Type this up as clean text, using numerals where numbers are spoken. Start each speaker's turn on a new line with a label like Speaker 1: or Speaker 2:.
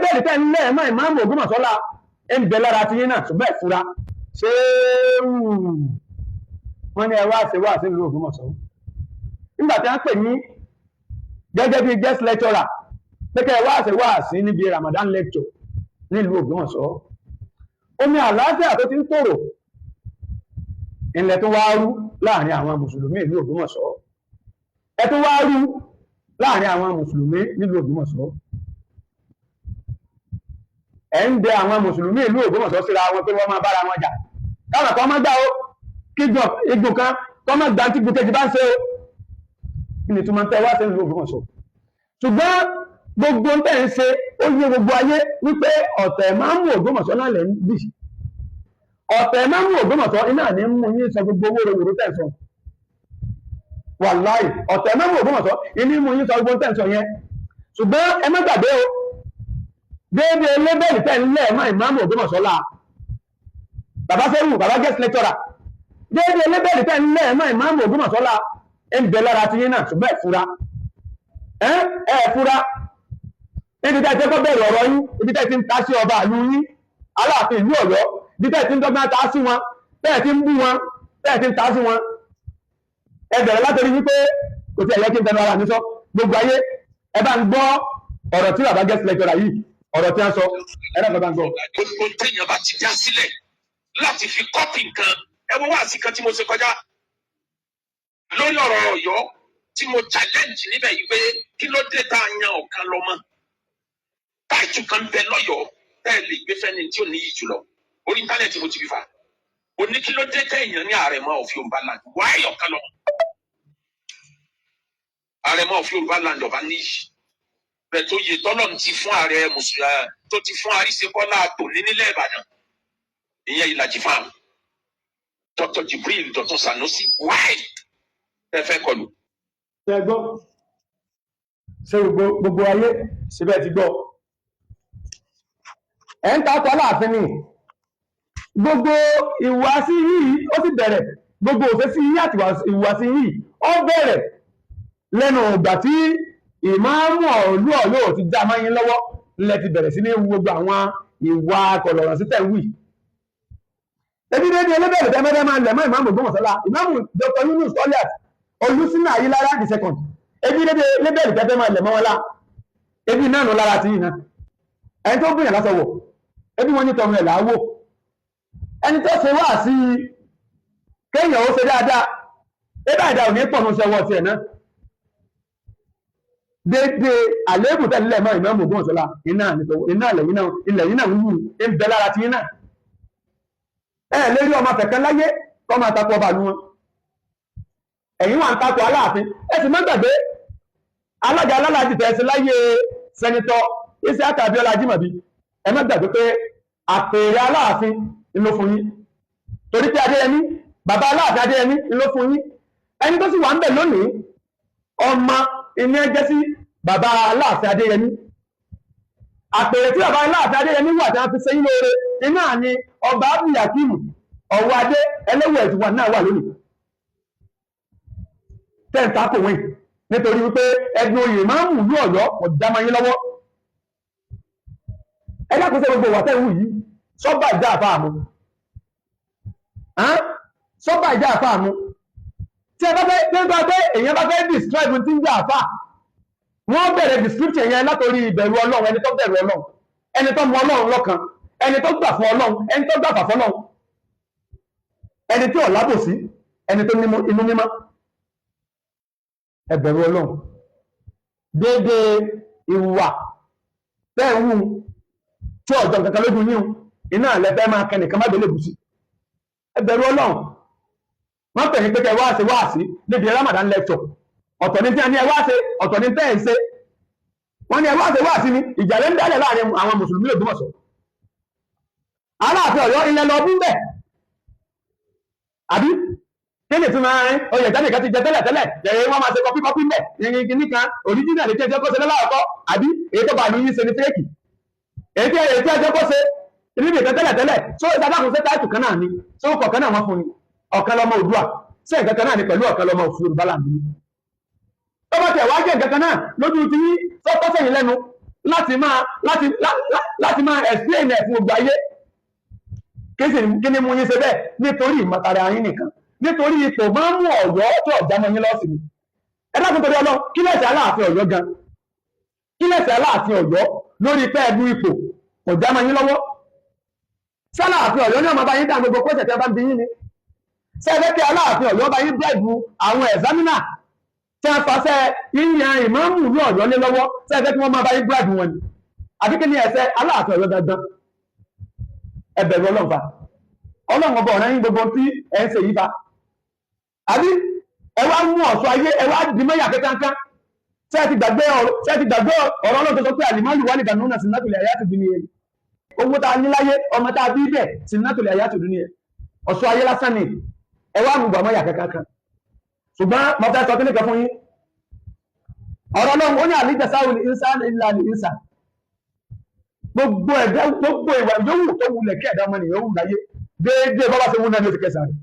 Speaker 1: Lébẹ̀lì tẹ́ ń lẹ́ ẹ̀mọ́ ìmáàmù Ògbómọ̀ṣọ́ la ń bẹ lára ti yín náà, ṣùgbọ́n ẹ̀ fura. Ṣéwù, wọ́n ní ẹ wá ṣe wá sí ìlú Ògbómọ̀ṣọ́ nígbà tí wọ́n pè ní gẹ́gẹ́ bí guest lecturer pé kẹ́ ẹ wá ṣe wá sí níbi Ramadan lecture nílùú Ògbómọ̀ṣọ́. Omi àlàáfíà tó ti ń tòrò ilẹ̀ tó wá rú láàrin àwọn mùsùlùmí ìlú Ògbómọ̀ṣọ́, ẹ tó wá rú láàrin àwọn mùsùlùmí nílùú Ògbómọ̀ṣọ́. Ẹ ń dẹ àwọn mùsùlùmí ìlú Ògbómọ̀ṣọ́ síra wọn pé wọ́n máa bára wọn jà, káwọn kan máa gbà ó, kí igun kan kọ́ máa gbà tí igun kejì bá ń ṣe ó. Kí ni túmọ̀ tẹ́ wá sí ìlú Ògbómọ̀ṣọ́? Ṣùgbọ́n gbogbo ń tẹ̀ ń ṣe, ó yé gbogbo ayé wípé ọ̀tẹ̀ máa ń mú Ògbómọ̀ṣọ́ náà lẹ́ ń bì. Ọ̀tẹ̀ máa ń mú Ògbómọ̀ṣọ́ iná ní mú yín sọ gbogbo owó rògbòrò tẹ̀ ń sọ. Wàláì, ọ̀tẹ̀ máa ń mú Ògbómọ̀ṣọ́ iní mú yín sọ gbogbo tẹ̀ ń sọ yẹn. Ṣùgbọ́n ẹ má gbàgbé o, déédéé lébẹ̀lì tẹ̀ ń lẹ̀ mọ́ ìmáàmù Ògbómọ̀ṣọ́ la, bàbá sẹ́wù, bàbá guest lecturer, déédéé lébẹ̀lì tẹ̀ ń lẹ̀ mọ́ ìmáàmù Ògbómọ̀ṣọ́ la ń bẹ lára ti yín náà, ṣùgbọ́n ẹ fura, ẹ fura. Níbi tẹ́ ẹ ti kọ́ bẹ̀rẹ̀ ọ̀rọ̀ yín, ibi tẹ́ ẹ ti ń ta sí ọba ìlú yín, Aláàfin ìlú Ọ̀yọ́, ibi tẹ́ ẹ ti ń dọ́gbọ́n ta sí wọn, tẹ́ ẹ ti ń bú wọn, tẹ́ ẹ ti ń ta sí wọn. Ẹ bẹ̀rẹ̀ látọrí wípé kò tí ẹ yẹ kí n tẹnu ara mi sọ gbogbo ayé. Ẹ bá ń gbọ́ ọ̀rọ̀ tí bàbá guest lecturer yìí, ọ̀rọ̀ tí wọ́n sọ, ẹ náà bá ń gbọ́.
Speaker 2: Gbogbo téèyàn bá ti dá sílẹ̀ láti fi copy nǹkan, ẹ wo wáàsí kan tí mo ṣe kọjá lórí ọ̀rọ̀ Ọ̀yọ́ tí mo challenge níbẹ̀ yìí pé kí ló dé tá a yan ọ̀kan lọ́mọ. Title kan bẹ lọ́yọ̀ọ́ tẹ́ ẹ lè gbé fẹ́ni tí ò níyì jùlọ. Orí internet mo ti fi fà ó ní kí ló dé tẹ́ èèyàn ní Àrẹ̀mọ of Yorùbá land, wáyé ọ̀kan lọ́mọ Àrẹ̀mọ of Yorùbá land ọba níyì bẹ́ẹ̀ tó yẹ tọ́lọ̀ ti fún ààrẹ mùsùlùmí tó ti fún Àríṣekọ́lá tòní nílẹ̀ Ìbàdàn, ìyẹn Ìlàjì farm, Dr. Jibril Dr. Sanusi, why ẹ fẹ́ kọlù.
Speaker 1: Ṣe gbọ́? Ṣe gbogbo ayé síbẹ̀ ti gbọ́? Ẹ̀ ń takò Aláàfin ni. Gbogbo ìhùwàsí yìí, ó sì bẹ̀rẹ̀, gbogbo òṣèṣì yìí àti ìhùwàsí yìí, ó bẹ̀rẹ̀ lẹ́nu ìgbà tí ìmáàmù ìlú Ọ̀yọ́ ti já máyín lọ́wọ́ ńlẹ̀ ti bẹ̀rẹ̀ sí ní wu gbogbo àwọn ìwà kọlọ̀rọ̀ sí tẹ̀ ń wì. Ebi dédé ẹlẹ́bẹ̀rẹ̀ tẹ́mẹ́tẹ́ máa ń lẹ̀ mọ́ ìmáàmù Ògbómọ̀ṣọ́lá, ìmáàmù Dr. Yunus Oliat Olùsínà Ayílára the second. Ebi dédé ẹlẹ́bẹ̀rẹ̀ tẹ́fẹ́ máa lẹ̀ mọ́ wọn lá, ebi náà nù lára ti yìí náà. Ẹni tó gbìyànjú lásọ wọ̀, ebi wọn ní tọmọ ẹ̀ làáwò. Ẹni tó ṣe wá sí kéèyàn ó ṣe dáadáa, ebi àìdá ò ní pọ̀ nù sẹ́wọ́ tiẹ̀ náà. Dédé àléébù tẹ́lẹ̀ mọ́ ìmáàmù Ògbómọ̀ṣọ́lá iná ilẹ̀ yìí náà, ilẹ̀ yìí náà ń wù ń bẹ lára ti yín náà. Ẹ lérí ọmọ fẹ̀kẹ́ láyé kọ́ máa takò ọba ìlú wọn. Ẹ̀yin wà ń takò Aláàfin. Ẹ sì má gbàgbé alága alálàájì tẹ̀sí láyé Senator Isiaka Abiola Ajimobi. Ẹ má gbàgbé pé àpèrè Aláàfin ló fún yín, torí pé Adéyẹmí, bàbá Aláàfin Adéyẹmí ló fún yín. Ẹni tó sì wà ń bẹ̀ lónìí, ọmọ ìní ẹjẹ́ sí bàbá Aláàfin Adéyẹmí. Àpèrè tí bàbá Aláàfin Adéyẹmí wà tí wọ́n fi ṣe yín lóore iná ni ọba Abdulhakeem ọwọ́ adé ẹlẹ́wọ̀ ẹ̀dùnwà náà wà lónìí tẹ́ǹtà kò wín, nítorí wípé ẹgbẹ́ oyè máa ń mú ìlú Ọ̀yọ́ kò já máa yín lọ́wọ́. Ẹ dákun, sẹ́ gbogbo wà tẹ́ ń wù yìí sọ́bà ìjà àfáà mu, sọ́bà ìjà àfáà mu? Tí ẹ bá fẹ́ tí ẹ bá fẹ́ èèyàn bá fẹ́ describe tí ń jẹ́ àfáà, wọ́n bẹ̀rẹ̀ description yẹn látòrí ìbẹ̀rù Ọlọ́run. Ẹni tó bẹ̀rù Ọlọ́run, ẹni tó mọ Ọlọ́run lọ́kan, ẹni tó gbà fún Ọlọ́run, ẹni tó gbà fà fọ́lọ́run, ẹni tí ò lábòsí, ẹni tó ní inú mímọ́. Ẹ bẹ̀rù Ọlọ́run. Déédéé ìwà bẹ́ẹ̀ ń wù tí ọ̀jọ̀ kankan lójú yín iná lẹ́fẹ́ máa kẹ́nìkan má gbélé bùsí. Ẹ bẹ̀rù Ọlọ́run. Wọ́n pè ní pé kẹ́ wá ṣe wáàsí níbi Ramadan lecture. Ọ̀tọ̀ ní tí a ní ẹ wá ṣe, ọ̀tọ̀ ní tẹ́ ẹ̀ ń ṣe. Wọ́n ní ẹ wá ṣe wáàsí ni ìjà lẹ́ ń dálẹ̀ láàrin àwọn mùsùlùmí Ògbómọ̀ṣọ́. Aláàfin Ọ̀yọ́ ilẹ̀ lọ bú bẹ̀, àbí kí ni tí máa ń oyè tẹ́nìkan ti jẹ tẹ́lẹ̀ tẹ́lẹ̀ yẹ̀yẹ́, wọ́n máa ṣe copy copy mbẹ̀ yìnyín kìíní kan original lè jẹ́ kó ṣe lọ́láàkọ́, àbí èyí tó bá ní yín ṣe ní fake, èyí tí ẹjọ́ kó ṣe níbi ìkan tẹ́lẹ̀ tẹ́lẹ̀? Tó ìsàdákùn ṣe title kan náà ni tó kọ̀ọ̀kan náà wọ́n fún ni ọ̀kan lọ́mọ Oòduà, ṣé nǹkan kan náà ni pẹ̀lú ọ̀kan lọ́mọ òfin Yorùbá làǹdí ni? Tó bá tẹ̀ wá jẹ́ nǹkan kan náà lójú ti yín, tó tọ́ sẹ́yìn lẹ́nu láti máa láti láti máa explain ẹ̀ fún gbogbo ayé. Kí ni mú yín ṣe bẹ́ẹ̀? Nítorí ìmọ̀tara yín nìkan, nítorí ipò máa ń mú Ọ̀yọ́ tó ọ̀já mọ́ yín lọ́sìn ni. Ẹ dákun torí Ọlọ́run, kí lẹ̀ṣẹ̀ Aláàfin Ọ̀yọ́ gan? Kí lẹ̀ṣẹ̀ Aláàfin Ọ̀yọ́ lórí pé ẹdun ipò ọ̀já mọ́ yín lọ́wọ́? Sálàáfin Ọ̀yọ́ ní ọmọ bá yín dá gbogbo kọ́sẹ̀ tí a bá ń bi yín ni? Sẹ́fẹ́ kí Aláàfin Ọ̀yọ́ bá yín bẹ́ẹ̀bù àwọn ẹ̀sámínà tí a fàṣẹ yíyan ìmáàmù ní Ọ̀yọ́ lé lọ́wọ́? Sẹ́fẹ́ kí wọ́n máa bá yín bẹ́ẹ̀bù wọn ni? Àbí kí ni ẹ̀ṣẹ̀ Aláàfin Ọ̀yọ́ dandan? Ẹ bẹ̀rù Ọlọ́run fa. Ọlọ́run ọba ọ̀rẹ́ yín gbogbo tí ẹ̀ ń ṣe yìí fa. Àbí ẹ wá mú ọ̀ṣọ́ ayé, ẹ wá di mẹ́yà kankan. Ṣé ẹ ti gbàgbé ọ̀rọ̀ Ọlọ́run tó sọ pé àlìmọ́lù wà nígbà náà sinátòlẹ̀ àyà tó dún ní ẹ? Owó tá a ní láyé, ọmọ tá a bí bẹ́ẹ̀, sinátòlẹ̀ àyà tó dún ní ẹ. Ọ̀ṣọ́ ayé lásán ni ẹ wá mú gbàmọ́ yà kankan. Ṣùgbọ́n mo fẹ́ sọ kíní kan fún yín. Ọ̀rọ̀ Ọlọ́run ó ní àlìjẹsáwò ní ìsá ní ìlà ní ìsá. Gbogbo ẹ̀dá, gbogbo ìwà yòówù tó wulẹ̀ kí ẹ̀dá ọmọnìyàn wù láyé, déédéé bọ́bá ṣe wù náà ní oṣù kẹsàn-án rẹ̀.